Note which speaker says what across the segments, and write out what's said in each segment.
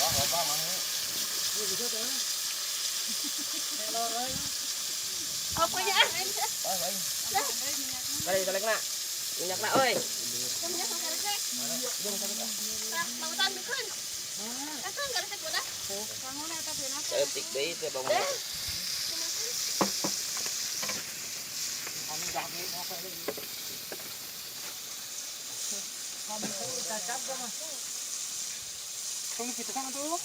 Speaker 1: Loba mang.
Speaker 2: Pokoknya ah.
Speaker 3: Kali kalekna. Minyakna euy.
Speaker 2: Minyak sama karesek. Tah, bangutan bikeun. Kasang karesek bodas.
Speaker 3: Saeutik deui teh bangun.
Speaker 1: Tunggu kita sana tuh.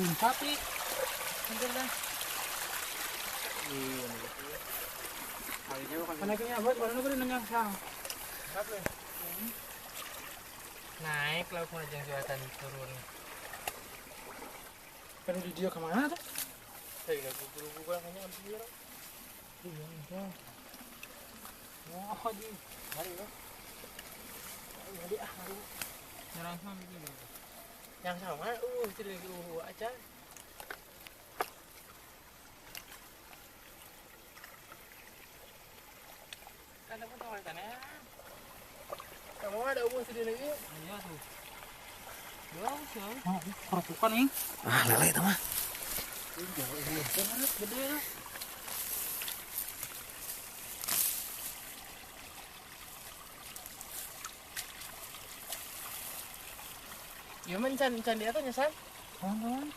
Speaker 1: Sapi. Naik lauk mau kelihatan turun. Kan di dia kemana tuh? Saya nggak buru-buru kayaknya ambil. Iya, wah, di mari lo. Mari ah, mari. Nyerang sama gitu. Yang sama, tidak aja. Kan aku tahu tanah. Kamu ada umur sedih lagi? Iya tuh. Bagus ya. Keropokan nih.
Speaker 3: Ah, lele itu mah.
Speaker 1: Gede ya. Ya men can di atasnya san. Kawan.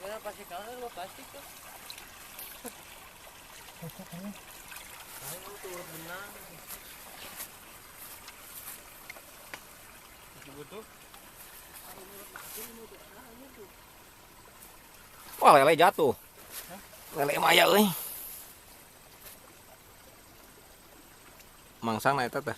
Speaker 3: Ya pasti kawan lu plastik tuh.
Speaker 1: Ayo turut benang. Butuh.
Speaker 3: Wah, lele jatuh. Lele maya euy. Mangsang na eta teh.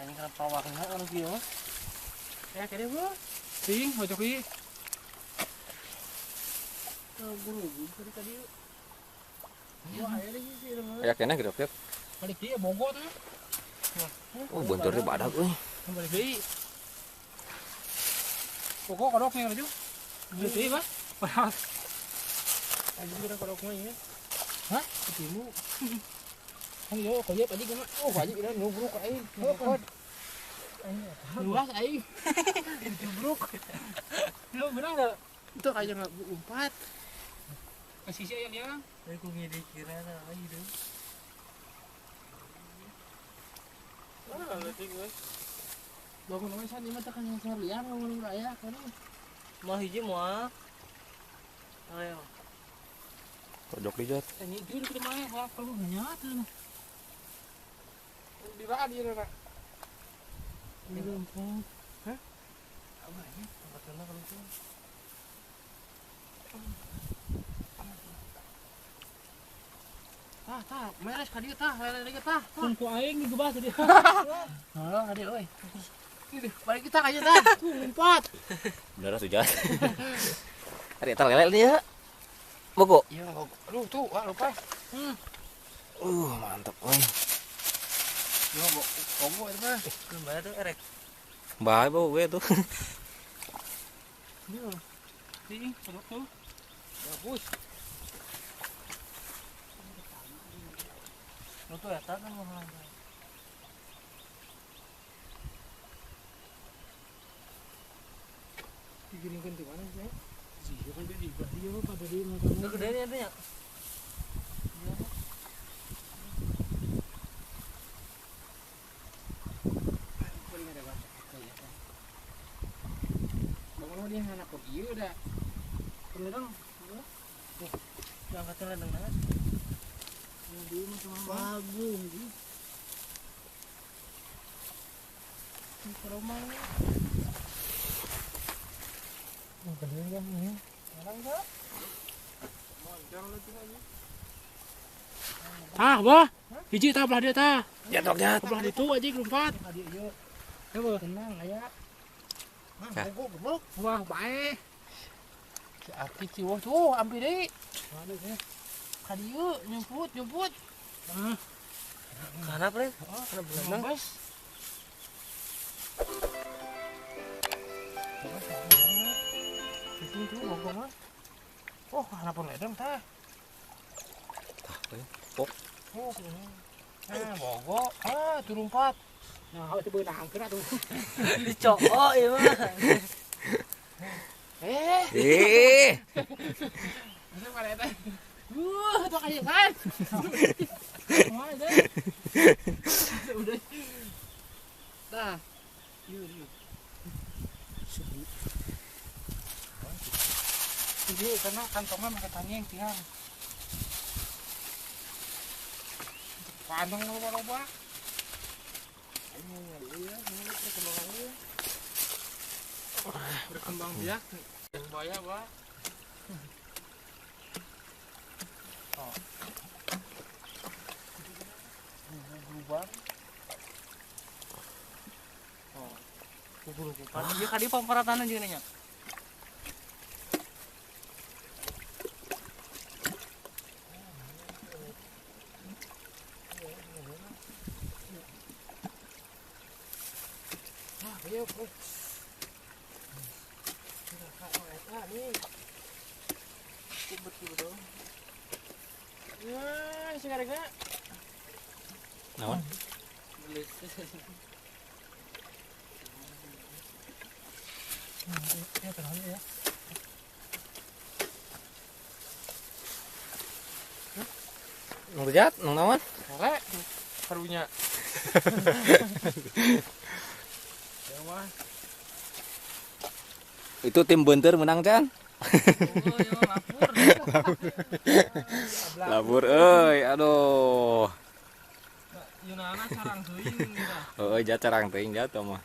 Speaker 1: Ini kenapa warna kalau gitu? Ya kira bu, sing, hojok ini. Buru-buru tadi. Wah, air lagi sih.
Speaker 3: Ya kena gitu, Pep.
Speaker 1: Balik dia bongko tuh.
Speaker 3: Oh, benturnya badak euy.
Speaker 1: Balik deui. Pokok kodoknya laju. Balik deui, Pak. Panas. Aja kira kodoknya ini. Hah? Ketimu. Ayo, koyep aja gimana? Oh, wajib ini nubruk aing. Nubruk. Luas aing. Nubruk. Lu benar enggak? Itu kayak enggak umpat. Kasih sih ayam ya.
Speaker 4: Aku ngide kira lagi dong.
Speaker 1: Ah, leutik euy. Bangun we san ieu mah teh kan liar bangun raya kan.
Speaker 4: Mah hiji moal. Ayo.
Speaker 3: Pojok dijat.
Speaker 1: Nyigir ke mana ya? Kalau nyata. Di mana dia, Pak? Di rumput. Hah? Apa ini? Tempat mana kalau itu? Tah, tah, meres ka dieu tah, lele lagi tah. Kun ku aing digebas tadi. Halo, ka dieu euy. Balik kita aja tah. Tuh ngumpet.
Speaker 3: Bener sudah. Ari eta lele nih ya. Bogo.
Speaker 1: Iya, bogo. Aduh, tuh, wah lupa.
Speaker 3: Mantap euy.
Speaker 1: Yo, bogo itu mah.
Speaker 4: Belum bayar tuh erek.
Speaker 3: Bae bogo gue tuh.
Speaker 1: Iya. Ih, kodok tuh. Bagus.
Speaker 4: Lu tuh eta kan mau ngelanjut.
Speaker 1: Digiringkan di mana sih? Iya kan di dia pada di mana?
Speaker 4: Gede nih ada ya?
Speaker 1: Bangun dia anak kok iya udah. Ledeng.
Speaker 4: Tuh, diangkatin ledeng banget.
Speaker 1: Bagus ini. Ini rumah. Tah, bah. Hiji tah belah dia tah.
Speaker 3: Jatuh, jatuh.
Speaker 1: Belah ditu aja lompat. Tenang aya.
Speaker 3: Mah,
Speaker 1: goblok. Wah, bae. Si Aki ciwah tuh ambil deui. Ka dieu nyumput, nyumput. Heeh.
Speaker 4: Kana pre?
Speaker 1: Kana berenang. Bos. Itu tuh bogong mah. Oh, kana pun ledeng tah.
Speaker 3: Tah, pok.
Speaker 1: Oh. Ah, bogo. Ah, turun empat. Nah, itu beunang kena tuh.
Speaker 4: Dicokok ieu mah.
Speaker 1: Eh.
Speaker 3: Eh.
Speaker 1: Bisa mana eta? Tuh kayak kan. Wah, deh. Udah. Tah. Yuk, yuk. Gede karena kantongnya pakai tanyeng tiang. Kantong loba-loba. Berkembang biak, buaya, Pak. Oh. Guguban. Oh. Guguban.
Speaker 4: Ieu ka dieu pamparatanna jeung nya.
Speaker 3: Naon? Nung jat, nung naon?
Speaker 1: Lele, karunya.
Speaker 3: Itu tim Beunteur menang, Chan.
Speaker 1: Oh, yo, lapur.
Speaker 3: Lapur euy, aduh.
Speaker 1: Yunana carang teuing gitu.
Speaker 3: Heeh, jat carang teuing jat mah.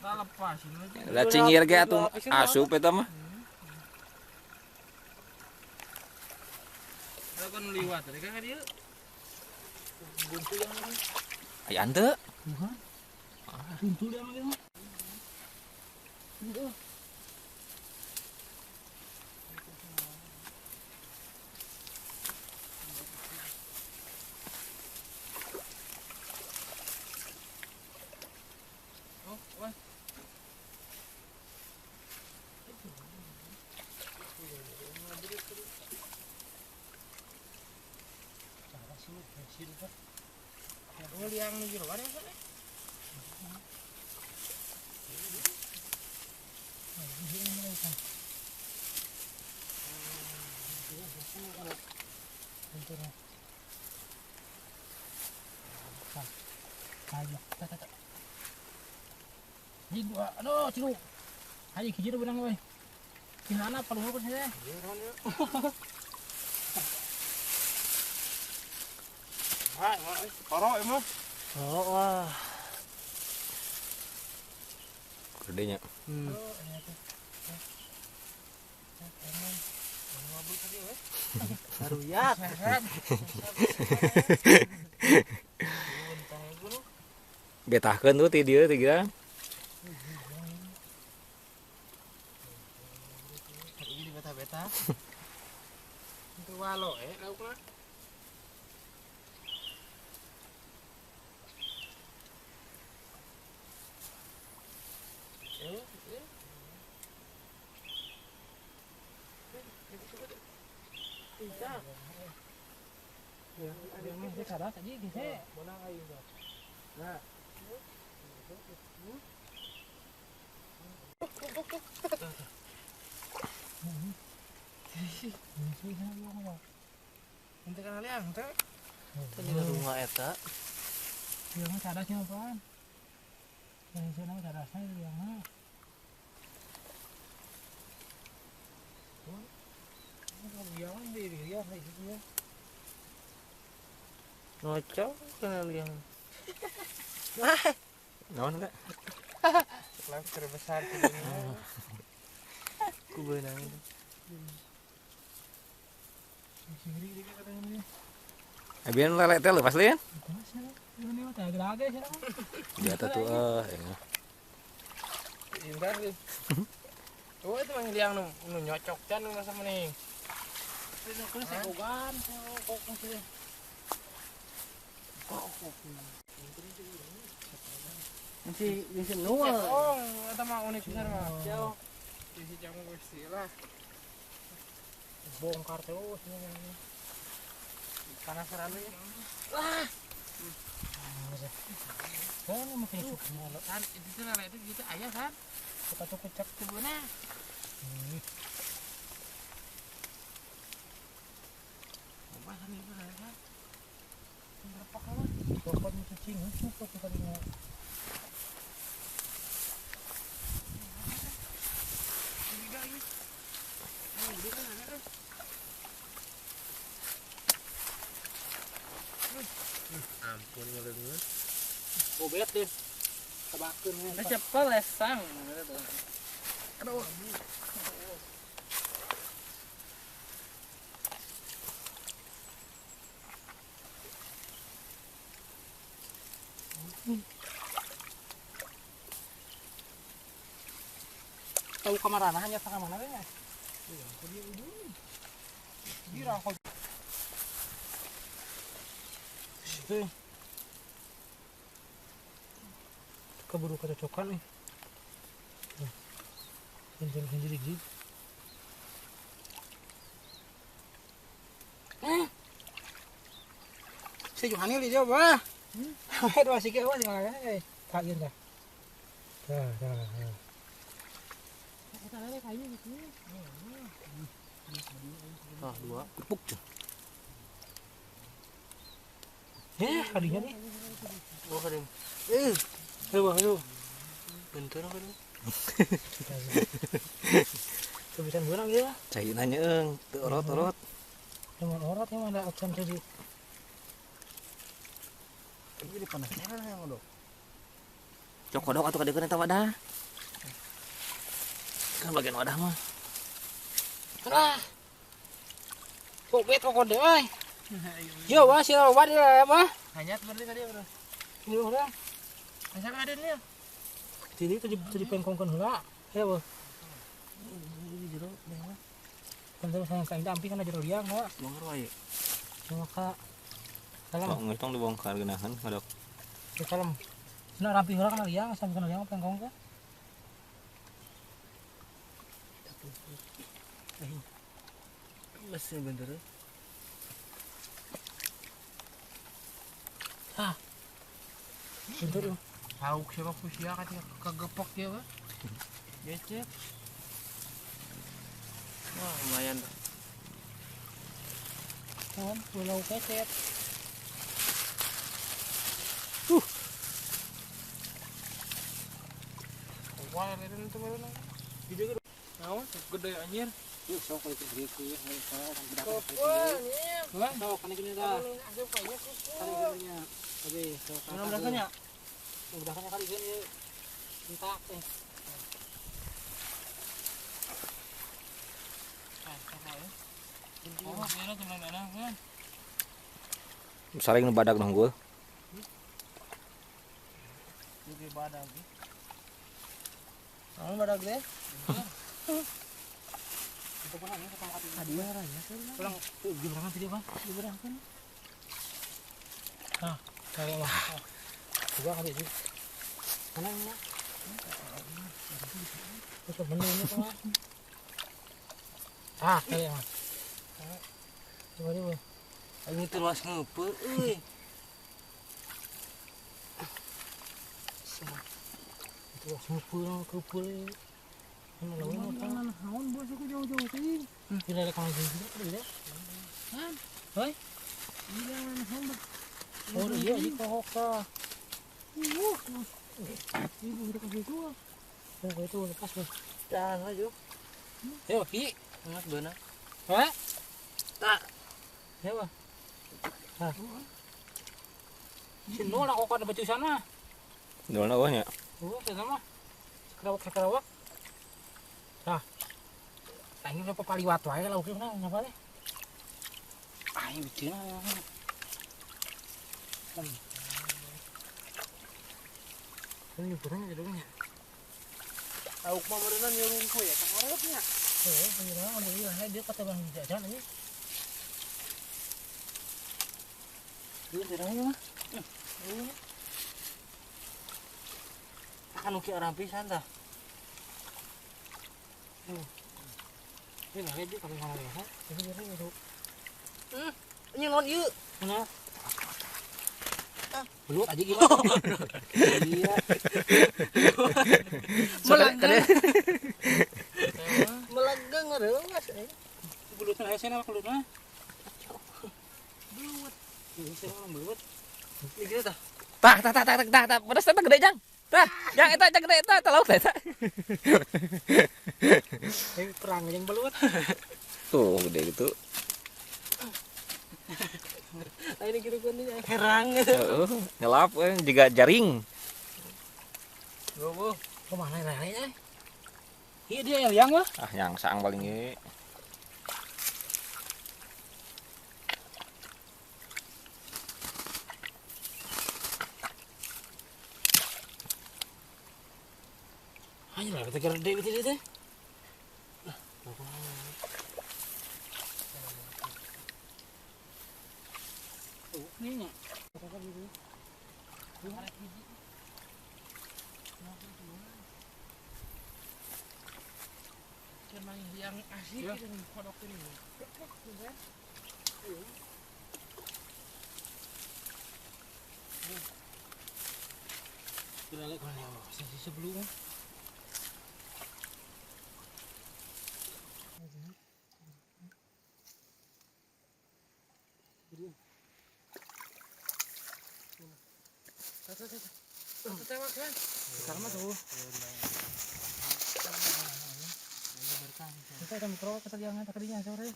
Speaker 1: Tah lepas ini.
Speaker 3: Lah cingir ge atuh asup eta mah.
Speaker 1: Lah kan liwat tadi kan dieu. Buntu yang mana?
Speaker 3: Aya henteu.
Speaker 1: Ah, buntu dia mah gitu. Aduh, ciluk. Ayo kijir benang we. Kinana paluhur ku saya.
Speaker 5: Wah, koro emang.
Speaker 4: Oh, wah.
Speaker 3: Gedenya.
Speaker 4: Haruyat.
Speaker 3: Betahkeun tuh ti dieu ti gira.
Speaker 1: Ini beta-beta. Itu walo laukna.
Speaker 4: Rumah eta.
Speaker 1: Yang cadasnya apaan? Yang sana cadasnya itu yang mana?
Speaker 4: Ngocok kena liang.
Speaker 3: Naon enggak?
Speaker 5: Lauk terbesar di dunia.
Speaker 4: Ku beunang itu.
Speaker 3: Abian lele teh lepas lian. Di atas tuh
Speaker 1: Indah sih. Oh itu mah liang nu nyocok can nu masa mending.
Speaker 4: Nanti bisa nual.
Speaker 1: Oh, eta mah unik pisan mah. Jauh. Isi jamu gusti lah. Bongkar terus ini. Panas rame ya. Wah. Kan mungkin kan itu tuh lele itu gitu ayah kan. Kita tuh kecap tubuhnya.
Speaker 5: Ampun ngeleungeun.
Speaker 1: Obet deh. Tabakeun.
Speaker 4: Cepet lesang.
Speaker 1: Aduh. Tahu kamarana hanya setengah mana ya? Iya, kok. Keburu kecocokan nih. Sendiri. Si Johani li jauh bah. Dua sikit apa sih ngalahnya? Tak iya dah. Dah, dah, dah.
Speaker 3: Ah, dua kerupuk tuh.
Speaker 1: Kadinya nih.
Speaker 4: Oh, kading.
Speaker 1: Ayo, ayo.
Speaker 4: Bentar apa nih?
Speaker 1: Kebiasaan benang ya.
Speaker 3: Cai nanya eung, teu orot-orot.
Speaker 1: Cuman orot yang ada acan tadi.
Speaker 4: Tapi di panasnya yang odok.
Speaker 3: Cok kodok atuh kadeukeun eta wadah. Kan bagian wadah mah.
Speaker 1: Lah. Kok bet kok kode euy. Yo wah si wadah ya mah.
Speaker 4: Hanyat berarti tadi bro.
Speaker 1: Ini udah.
Speaker 4: Masa ada nih.
Speaker 1: Jadi itu di pengkongkeun heula. Ya, Bos.
Speaker 4: Di jero mah.
Speaker 1: Kan terus sayang ka ampi kana jero liang ha.
Speaker 4: Bongkar wae.
Speaker 1: Maka kalem.
Speaker 3: Tong tong dibongkar geunahan kodok.
Speaker 1: Kalem. Nah rampi heula kana liang, sampe kana liang pengkongkeun.
Speaker 4: Masih bentar.
Speaker 1: Ah. Bentar.
Speaker 5: Hauk siapa kusia katanya kegepok dia, Pak.
Speaker 4: Becek. Wah, lumayan tuh.
Speaker 1: Kawan, pulau keset.
Speaker 5: Wah, ini tuh baru nang. Video naon gede anjir.
Speaker 1: Yuk, sok itu gitu ya,
Speaker 2: Kumpul,
Speaker 1: Lah, sok kan ini dah. Kan ini Oke, sok.
Speaker 4: Mana berasanya?
Speaker 1: Berasanya kali ini entak eh.
Speaker 5: Oh, merah cuma merah kan.
Speaker 3: Saring nu badag nu unggul.
Speaker 4: Juga badag. Naon badag deh?
Speaker 1: Pulang, gimana video, Bang?
Speaker 4: Diberangkan.
Speaker 1: Nah, kayak mah. Juga kali itu. Mana ini? Terus bener ini tuh. Ah, kayak mah. Coba coba.
Speaker 4: Ini terus ngeupeut euy.
Speaker 1: Terus ngeupeut, ngeupeut.
Speaker 5: Naon bos aku jauh-jauh teuing.
Speaker 1: Tidak ada kawan juga tidak.
Speaker 5: Hah?
Speaker 1: Hoi?
Speaker 5: Iya, naon bos.
Speaker 1: Oh iya, ini kohok tah.
Speaker 5: Ibu udah kasih gua.
Speaker 1: Oh, itu lepas bos.
Speaker 4: Jangan aja.
Speaker 1: Ayo, Ki.
Speaker 4: Ingat beunang.
Speaker 1: Hah?
Speaker 4: Tak.
Speaker 1: Ayo, Hah. Si nol aku kan baju sana.
Speaker 3: Nol na nya.
Speaker 1: Oh, sana mah. Sekerawak-sekerawak. Nah, aing udah paliwat wae lauk mah ngapa teh? Aing bikin. Ini kurang aja dulunya.
Speaker 5: Lauk mah berenang ya rungku ya, kaharepnya.
Speaker 1: Heeh, berenang udah ieu dia kata bang jajan ini.
Speaker 4: Ieu berenang mah. Kan uki orang pisan tah.
Speaker 1: Ini lah dia kalau mana ya? Ini biar itu.
Speaker 4: Ini non ieu.
Speaker 1: Mana? Belut aja gimana? Iya.
Speaker 4: Melenggang. Melenggang reuas euy.
Speaker 1: Belutna hese nama belutna. Belut. Hese nama belut.
Speaker 4: Ini gitu tah.
Speaker 3: Tah tah tah tah tah tah. Pedas tah gede jang. Tah, jang eta jang gede eta lauk tah eta.
Speaker 1: Ini perang yang belut.
Speaker 3: Tuh gede gitu.
Speaker 4: Aing kirukeun deui herang.
Speaker 3: Heeh, nyelap juga jaring.
Speaker 1: Gobo, kemana lele eh? Iya dia yang mah.
Speaker 3: Ah, yang sang paling ge.
Speaker 1: Anjir, lele teh gede gitu teh. Ini nya. Yang asik ya. Kodok ini. Sebelum. Sekarang mah tuh. Kita ada mikro kesediaan tadinya sore.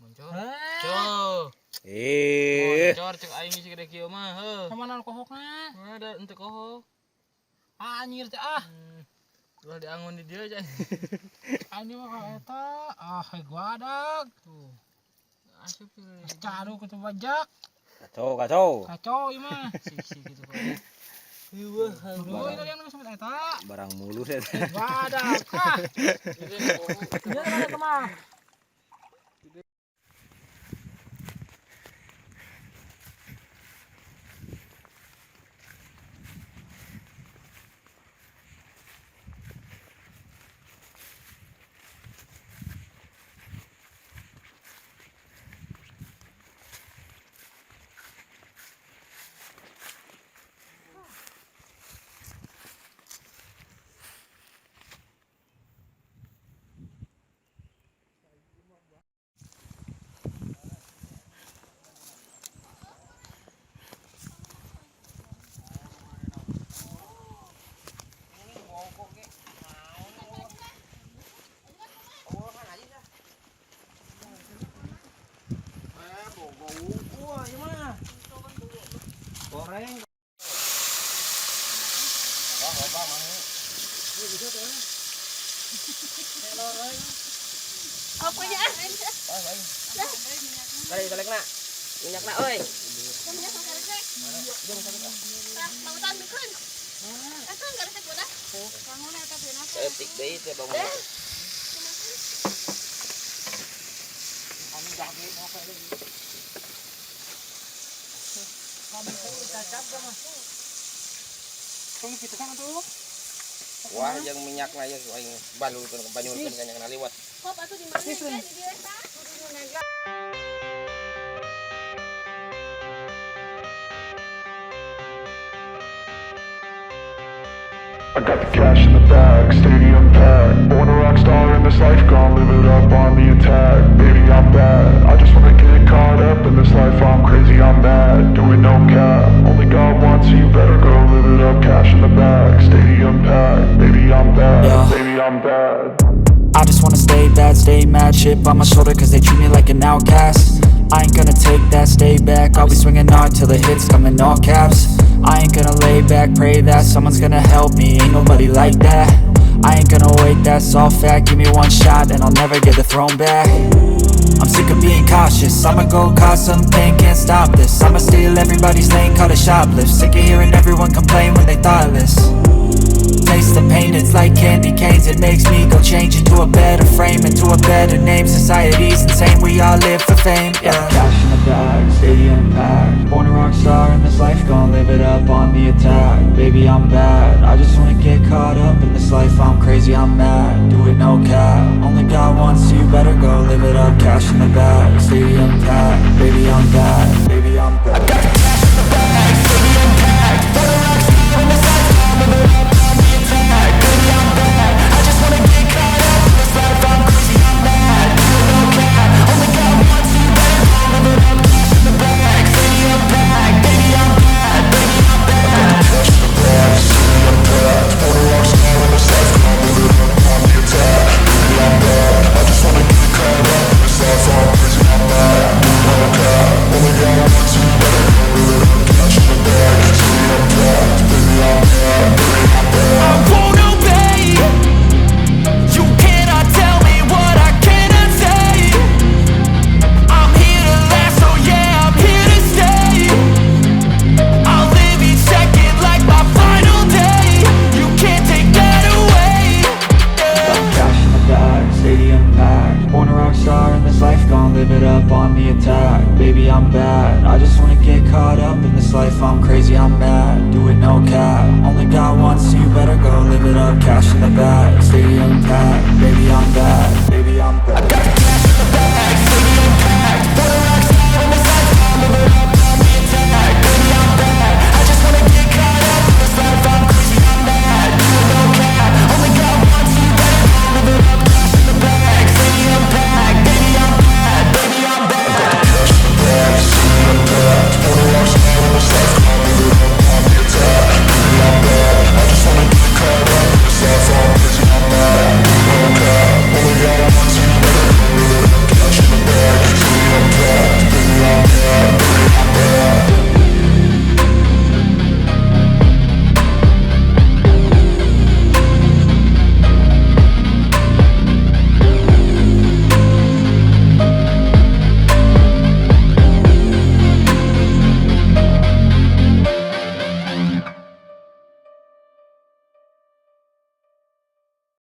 Speaker 5: Muncul. Cok.
Speaker 3: Eh.
Speaker 5: Muncul cek aing geus gede kieu mah, heuh.
Speaker 1: Sama naon kohokna?
Speaker 5: Ada ente kohok.
Speaker 1: Ah anjir teh ah.
Speaker 5: Ulah diangon di dia aja.
Speaker 1: Anjir mah eta ah guadag.
Speaker 5: Tuh. Asup
Speaker 1: Caro kutu bajak.
Speaker 3: Kacau, kacau.
Speaker 1: Kacau ieu mah.
Speaker 5: Sisi gitu kok.
Speaker 1: Barang,
Speaker 3: barang mulu saya.
Speaker 1: Wadah. Ah. Iya mana kemah?
Speaker 3: Goreng.
Speaker 2: Apanya ah?
Speaker 3: Kali balik nak. Minyak nak oi.
Speaker 2: Minyak sama karesek. Tah, bangunan bikeun. Kasang karesek bodas. Bangun eta beuna.
Speaker 3: Setik deui teh bangun.
Speaker 1: Kami dage mau kayak kami cacap gak mas? Kamu gitu kan tuh?
Speaker 6: Wah, yang minyak lah ya, aing balurkeun banyurkeun kan yang liwat.
Speaker 2: Kop atuh di mana ya di dieu eta?
Speaker 7: I got the cash in the bag, stadium packed. Born a rock star in this life, gon' live it up on the attack. Baby, I'm bad, I just wanna get caught up in this life. I'm crazy, I'm mad, doing no cap. Only God wants you, better go live it up. Cash in the bag, stadium packed. Baby, I'm bad,
Speaker 8: yeah.
Speaker 7: Baby, I'm bad.
Speaker 8: I just wanna stay bad, stay mad. Chip on my shoulder cause they treat me like an outcast. I ain't gonna take that, stay back. I'll be swinging hard till the hits come in all caps. I ain't gonna lay back, pray that someone's gonna help me. Ain't nobody like that. I ain't gonna wait, that's all fact. Give me one shot and I'll never get the throne back. I'm sick of being cautious. I'ma go cause something, can't stop this. I'ma steal everybody's lane, call it shoplift. Sick of hearing everyone complain when they thoughtless. Taste the pain, it's like candy canes. It makes me go change into a better frame, into a better name. Society's insane, we all live for fame, yeah. Cash in the bag, stadium packed. Born a rock star in this life, gon' live it up on the attack. Baby, I'm bad, I just wanna get caught up in this life. I'm crazy, I'm mad, do it no cap. Only God wants you, better go live it up. Cash in the bag, stadium packed. Baby, I'm bad, baby, I'm bad. I got the cash in the bag, stadium packed. Born a rock star in this life, gon' live it up on the attack. Baby, I'm bad, I just wanna get caught up in this life. I'm crazy, I'm mad, do it no cap. Only God wants you, better go live it up. Cash in the bag, stadium packed. Baby, I'm bad, baby, I'm bad.
Speaker 7: Cash in the bag, stadium packed. Born a rock star in this life, gon' live it up on the attack. Baby, I'm bad.
Speaker 8: attack. Baby, I'm bad, I just wanna get caught up in this life. I'm crazy, I'm mad, do it no cap. Only got one, so you better go live it up. Cash in the bag, stadium packed. Baby, I'm bad.